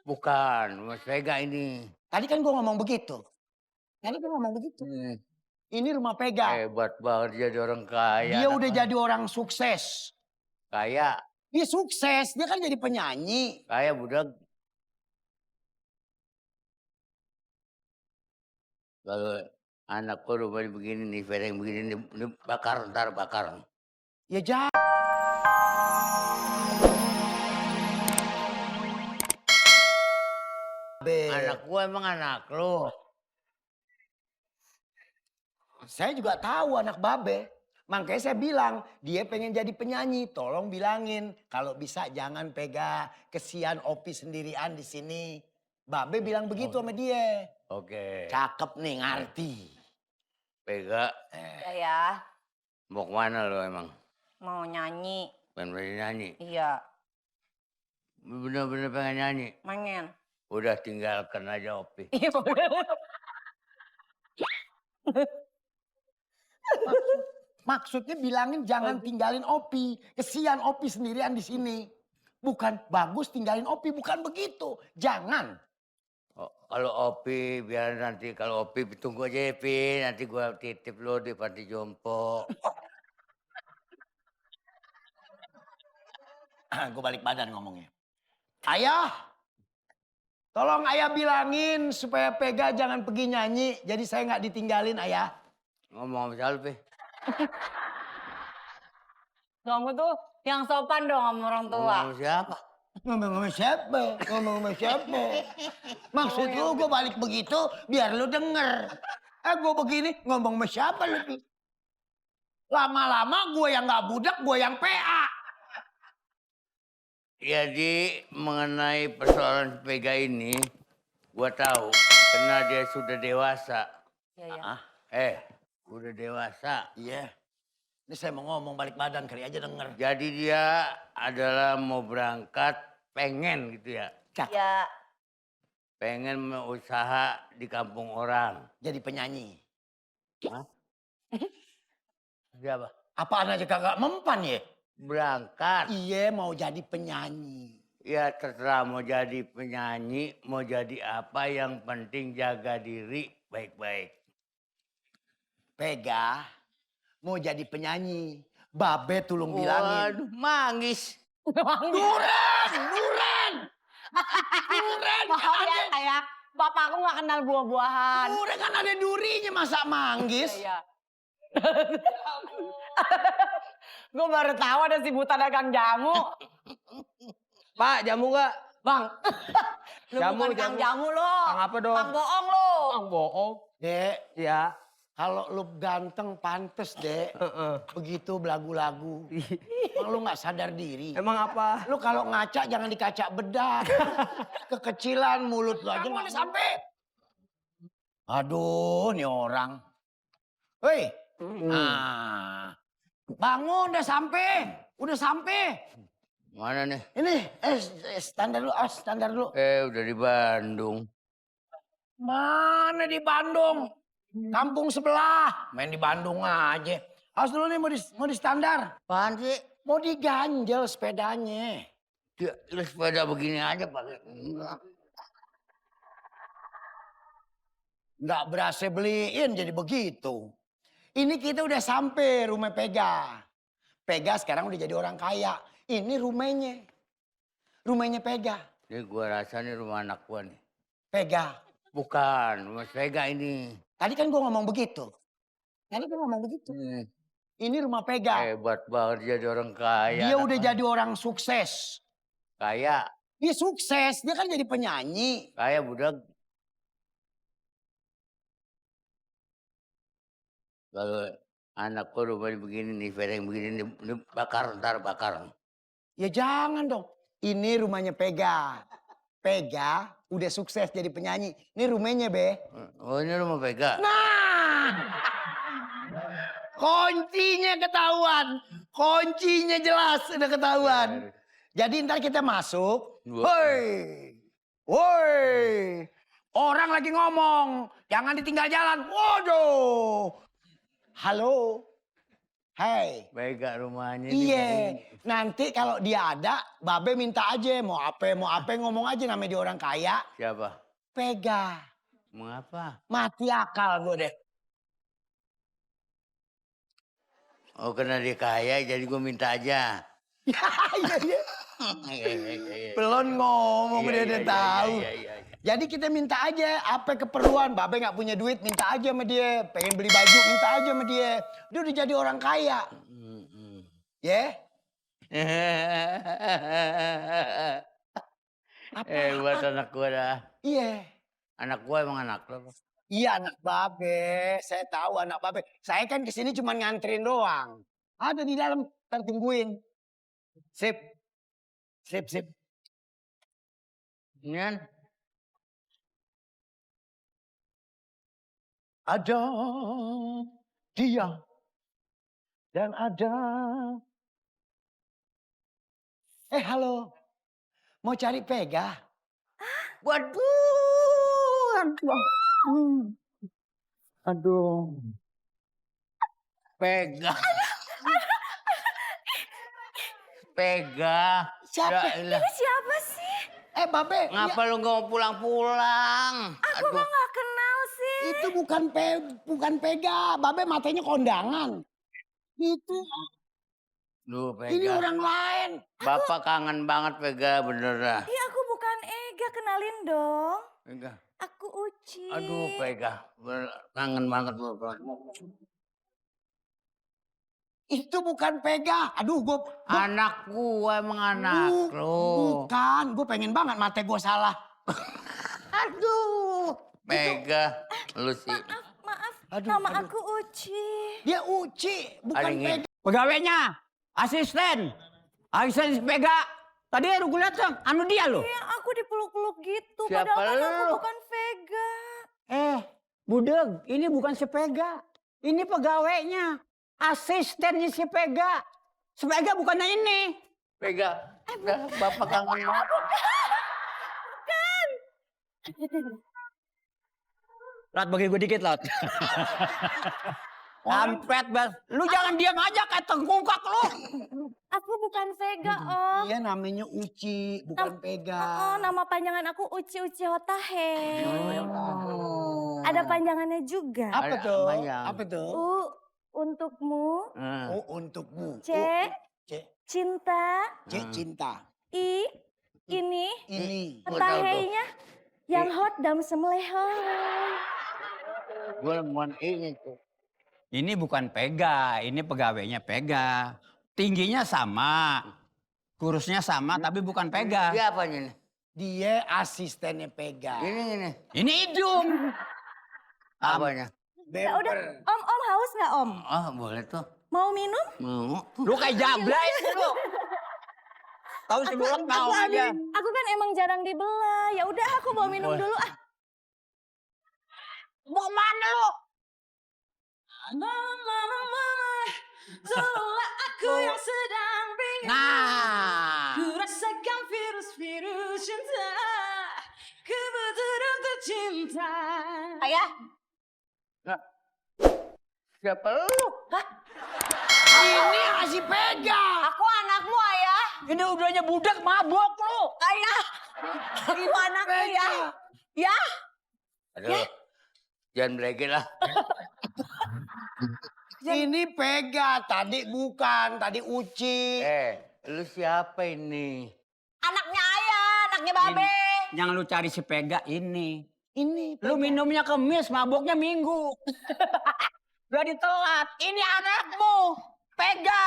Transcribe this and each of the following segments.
Bukan, Mas Vega ini. Tadi kan gua ngomong begitu. Ini rumah Pega. Hebat banget jadi orang kaya. Dia udah jadi orang sukses. Kaya, Dia sukses, dia kan jadi penyanyi. kaya budak. Kalau anakku rumahnya begini nih, Vera yang begini nih, bakar, ntar bakar. Ya jangan. Anak gua emang anak lo. Saya juga tahu anak Babe. Makanya saya bilang, dia pengen jadi penyanyi. Tolong bilangin, kalau bisa jangan Pega. Kesian Opi sendirian di sini. Babe bilang begitu sama dia. Oke. Cakep nih, ngerti. Vega, Ya ya, mau kemana lo emang? mau nyanyi. Pengen nyanyi? Iya, Bener-bener pengen nyanyi? pengen. Udah tinggalkan aja Opi. Iya boleh. Maksudnya bilangin jangan tinggalin Opi. Kesian Opi sendirian di sini. Bukan bagus tinggalin Opi, bukan begitu. Jangan. Oh, kalau Opi, biar nanti kalau Opi tunggu aja ya Pi. Nanti gua titip lo di panti jompo. Gue balik badan ngomongnya. Ayah, tolong ayah bilangin supaya Pega jangan pergi nyanyi. Jadi saya nggak ditinggalin ayah. Ngomong sama Pi. Kamu tuh yang sopan dong sama orang tua. Ngomong sama siapa? Ngomong sama siapa? Ngomong sama siapa? Maksud lu gue balik begitu biar lu denger. Gue begini ngomong sama siapa lu? Lama-lama gue yang nggak budak, gue yang PA. Jadi mengenai persoalan Vega ini, gua tahu karena dia sudah dewasa. Iya ya. Udah dewasa. Iya. Ini saya mau ngomong balik badan kali aja denger. Jadi dia adalah mau berangkat, pengen gitu ya. Ya, Pengen usaha di kampung orang. Jadi penyanyi. Hah? Siapa? Apaan aja kagak mempan ya? Berangkat. Iya mau jadi penyanyi. Ya terserah mau jadi penyanyi, mau jadi apa, yang penting jaga diri baik-baik. Pega mau jadi penyanyi. Babe tulung bilangin. Waduh, manggis. Duren! maaf ya kayak bapak aku nggak kenal buah-buahan. Duren kan ada durinya, masa manggis? Iya. Gue baru tahu ada si buta dagang jamu. Pak, jamu nggak? Bang, lu Jamu, bukan kang jamu. jamu lo. Kang apa dong? Kang bohong lo. Bang bohong. Dek, Ya. kalau lu ganteng pantes, Dek. Begitu belagu-lagu. Emang lu nggak sadar diri. Emang apa? Lu kalau ngaca jangan dikaca bedak. Kekecilan mulut lu aja nggak sampai. Aduh, nih orang. Hei, bangun udah sampai. Mana nih? Ini, standar dulu, standar dulu. Udah di Bandung. Mana di Bandung? Kampung sebelah. Main di Bandung aja. Awas dulu nih mau di standar. Apaan sih? Mau diganjel sepedanya. Ya, sepeda begini aja pakai. Nggak berhasil beliin jadi begitu. Ini kita udah sampai rumah Pega. Pega sekarang udah jadi orang kaya. Ini rumahnya. Rumahnya Pega. Ini gua rasa nih rumah anak gua nih. Pega. Bukan, Mas Vega ini. Tadi kan gua ngomong begitu. Ini rumah Pega. Hebat banget jadi orang kaya. Dia udah jadi orang sukses. Kaya, Dia sukses, dia kan jadi penyanyi. kaya budak. Kalau anakku rumahnya begini nih, Vera yang begini nih, bakar, ntar bakar. Ya jangan dong. Ini rumahnya Pega. Pega udah sukses jadi penyanyi. Ini rumahnya, Be. Oh, ini rumah Vega. Nah! Kuncinya ketahuan. Kuncinya jelas udah ketahuan. Jadi ntar kita masuk. Woi. Woi. Orang lagi ngomong. Jangan ditinggal jalan. Waduh. Halo. Hei. Pega rumahnya. Iya, nanti kalau dia ada, Babe minta aja mau apa ngomong aja namanya dia orang kaya. Siapa? Pega. Mau apa? Mati akal gue deh. Oh karena dia kaya jadi gue minta aja. Iya. Belum ngomong Iya, dia udah tahu. Iya. Jadi kita minta aja apa keperluan. Babe nggak punya duit minta aja sama dia. Pengen beli baju minta aja sama dia. Dia udah jadi orang kaya. Ya? Buat anak gue dah. Iya. Anak gue emang anak lo. Iya anak Babe. Saya tahu anak Babe. Saya kan kesini cuma nganterin doang. Ada di dalam, ntar tungguin. Sip. Nian. Ada dia dan ada. Halo. Mau cari Pega? Aduh. Pega. Pega. Siapa? Ya elah. Ini siapa sih? Babe. Ngapa lu gak mau pulang-pulang? Aku mah nggak kenal sih. Itu bukan Pega. Babe matanya kondangan. Itu. Duh, Ini Pega. orang lain. Bapak kangen banget Pega bener dah. Iya aku bukan Ega, kenalin dong. Pega. Aku Uci. Aduh Pega. Kangen banget Bapak. Itu bukan Pega. Aduh, Anak gua emang anak lo. bukan. Gue pengen banget mata gue salah. Aduh. Pega. Lu sih. Maaf, Aduh, nama aduh. aku Uci. Dia Uci, bukan Ada yang Pega. Pegawainya, asisten si Pega. Tadi aku lihat tuh, anu dia loh. Iya, aku dipeluk-peluk gitu. Siapa Padahal kan aku lu? bukan Vega. Budeg, ini bukan si Pega. Ini pegawainya, asistennya si Pega. Si Pega bukannya ini. Pega. Bapak kangen banget. Lat, bagi gue dikit, Lat. Kampret, Bas. Lu jangan diam aja kayak tengkungkak lu. Aku bukan Vega, Om. Dia namanya Uci, bukan Pega. Oh, nama panjangan aku Uci Hotahe. Ada panjangannya juga. Apa Ada tuh? panjang. Apa tuh? Untukmu. Oh, untukmu. C. C. Cinta. C cinta. I. Ini. Ini. Petahenya. Yang hot dam semelehoy. Gue mau ini tuh. Ini bukan Pega, ini pegawainya Pega. Tingginya sama, kurusnya sama, tapi bukan Pega. Dia apanya nih? Dia asistennya Pega. Ini. Ini hidung. Apanya? Ya udah, Bemper. Om haus nggak Om? Oh boleh tuh. Mau minum? Mau. Lu kayak jablay sih lu. Tahu si Bulak mau aja. Aku kan emang jarang dibelah. Ya udah, aku mau minum Boleh. dulu ah. Mau mana lu? Tolonglah aku yang sedang bingung. Nah. Ku rasakan virus-virus cinta. Ku betul cinta. Ayah. Siapa lu? Ini si Pega. Aku anakmu, Ayah. Ini udahnya budak mabok lu. Ayah. Gimana, Ayah? Ya? Aduh. Jangan belegel lah. Ini Pega. Tadi bukan. Tadi Uci. Lu siapa ini? Anaknya Ayah, anaknya Babe. Yang lu cari si Pega ini. Ini. Lu minumnya kemis, maboknya minggu. Udah ditelat. Ini anakmu. Pega.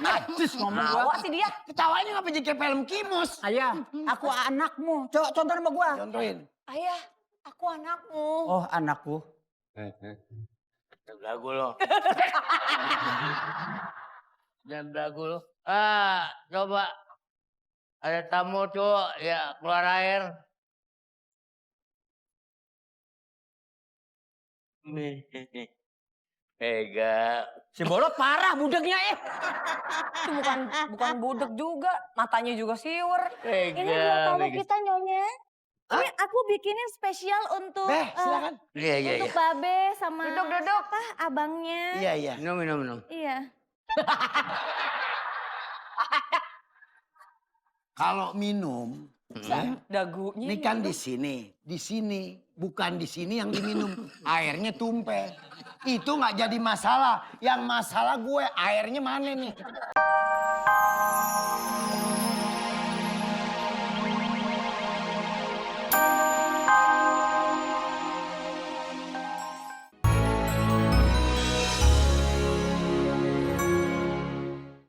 Najis ngomong gua. Awas sih dia. Ketawanya ngapa jadi kayak film Kimus? Ayah, aku anakmu. Coba contoh sama gua. Contohin. Ayah, aku anakmu. Oh, anakku. Jangan belagu lo. Jangan belagu lo. Coba. Ada tamu tuh, ya keluar air. Pega. Si Bolot parah budaknya ya. Itu bukan budek juga, matanya juga siwer. Pega. Ini buat tamu Pega. kita, Nyonya. Ini aku bikinin spesial untuk Silakan. Iya, iya, untuk iya. Babe sama apa abangnya. Iya, iya. Minum, minum, minum. Iya. Kalau minum, Dagunya. ini kan di sini, bukan di sini yang diminum. Airnya tumpah. Itu nggak jadi masalah. Yang masalah gue, airnya mana nih?